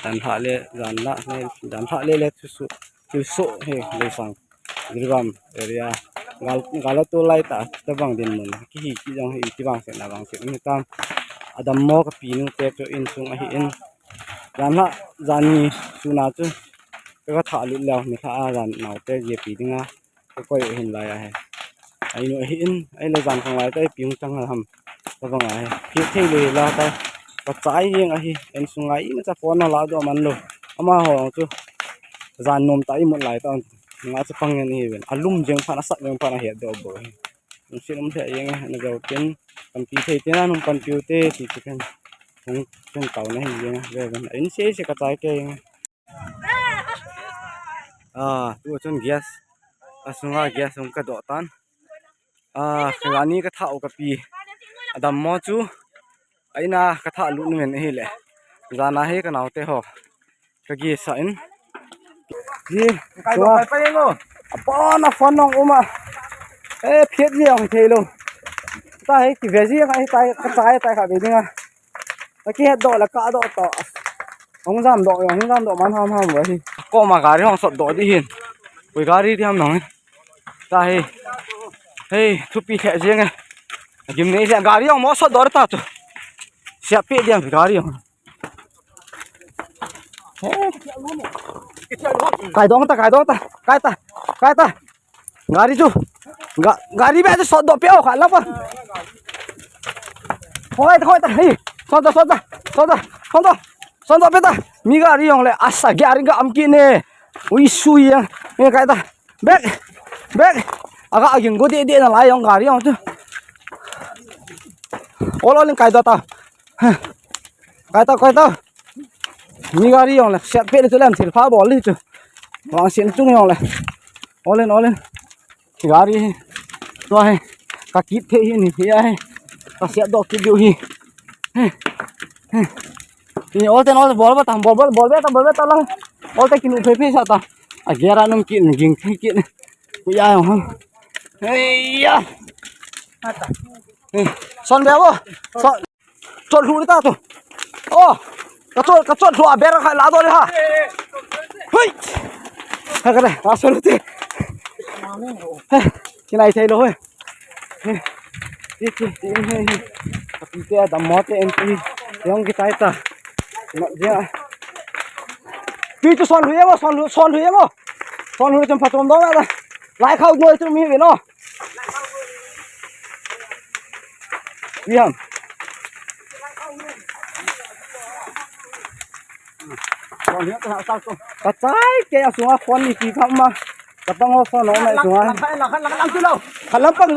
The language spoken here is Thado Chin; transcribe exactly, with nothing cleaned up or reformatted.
Janlhah le, janlhah le, janlhah le le thusuh, thilsoh hi, Leisang, Jiribam area. Gal, gal a tu lai ta, tabang dinmun, kihi kit jong hi, iti vang sena vang sena hitam. Adammo kapi nu te chu insung ahin. Janlhah, jan ni suna chu, ka, kathah lut leu, nilhah a jan nau te jepi dinga, kakoi u hin lai ahi. Ainu ahin, ahile jan khang lai ta, ipi hung chang ham. Tabang ahi. Phi thei le la ta. Kachai jeng ahi. Insung a imacha phone la doh man lou. Amaho chu. Jan nom ta imut lai ta. Nga chu pang ngen iven. Alum jeng phat, asat jeng phat ahet doh bou ahi. Nung sin um thei jeng ahi. Ana jao tin. Panpi thei tin a nung panpi u te. Ti chu ken. Hung ken tau na hi jeng ahi. Ve ven. In se se kachai kei jeng ahi. Ah, tu chun gas. Asunga gas hung kadoh tan. Ah, kani kathah u kapi. Adammo chu. Aina kathah lut nu men ahile. Jana hi kanaote ho. Kagisa in. Ji, kai do, kai pa yengo. Apa na phone nong uma. Eh, phiat ji ang thei lou. Ta hi kive ji ang ahi tai, katai tai kha ve dinga. Akihet doh le kadoh to. Hung jam doh, hung jam doh man ham ham ahi. Koma gari hung sot doh di hin. Koi gari di ham nong. Ta hi. Hei, thupi khe jeng e. Gim nei le gari hung mo sot doh ta chu. Siapi diam gari hung. Hei. Kai dong ta, kai dong ta. Kai ta. Kai ta. Gari chu. Ga-, gari be chu sot doh peh o kha la pa. Hoi ta, hoi ta. Hei. Sot ta, sot ta. Sot ta. Sot ta. Sot doh peh ta. Mi gari jong le asa gari ga am ki ne. Ui sui ya. Nge kai ta. Back. Back. Aga aging go de de na lai jong gari jong chu. Ol ol in kai doh ta. Kai ta, kai ta. Mi gari jong le, siat peh le chu lem thil pha bol le chu. Vang sin chung jong le. Ol in, ol in. Gari hi. Tua hi. Ka kit thei hi ni hi a hi. Ka siat doh kit diu hi. Hi. Hi. Ni ol ten ol bol ba ta, bol, bol, bol be ta, bol be ta lang. Ol te kinu phei phei sa ta. A gera nung kit, ging thei kit. Ku ya jong ham. Hei ya. Hi. Son be bo. Son. Chot hlu ta tu. Oh. Ka chot, ka chot hlu a ber kha la doh le ha. Hui. Ha ka le, ka so lu ti. He, kinai thei lou he. He. Ti, ti, ti, he, he. Ka pi te dammo te en ti. Jong kitai ta. Ma, ja. Tui tu son hlu ye mo, son hlu, son hlu ye mo. Son hlu chom pha chom dong la. Lai khau noi tu mi ve no. Wi ham. Kachai kei asunga phone ni ti kha ma. Kapang ho phone ho na sunga. Khalam pang.